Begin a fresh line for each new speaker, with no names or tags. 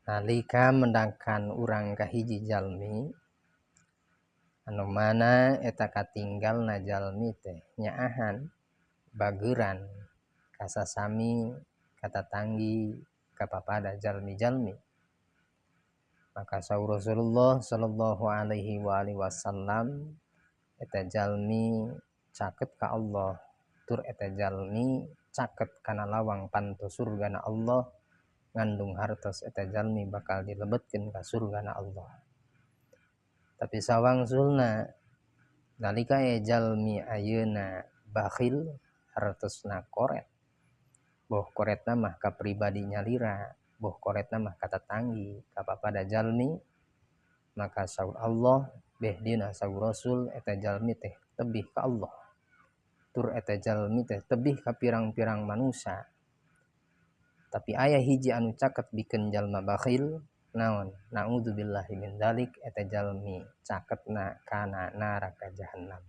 Nalika mendakan urang ka hiji jalmi anu mana eta katinggalna jalmi teh nyaahan bageran kasasami katatanggi kapapada jalmi-jalmi, maka saur Rasulullah sallallahu alaihi wa alihi wasallam eta jalmi caket ka Allah tur eta jalmi caket kana lawang panto surgana Allah, ngandung hartos eta jalmi bakal dilebetkeun ka surgana Allah. Tapi sawangsulna nalika jalmi ayeuna bakhil hartosna koret, boh koretna mah ka pribadi nyalira, boh koretna mah ka tatanggi ka papada jalmi, maka saur Allah beh dina saur Rasul eta jalmi teh tebih ka Allah tur eta jalmi teh tebih ka pirang-pirang manusia. Tapi aya hiji anu caket bikeun jalma bakhil naon, naudzubillahi min dzalik, eta jalmi caketna kana neraka jahannam.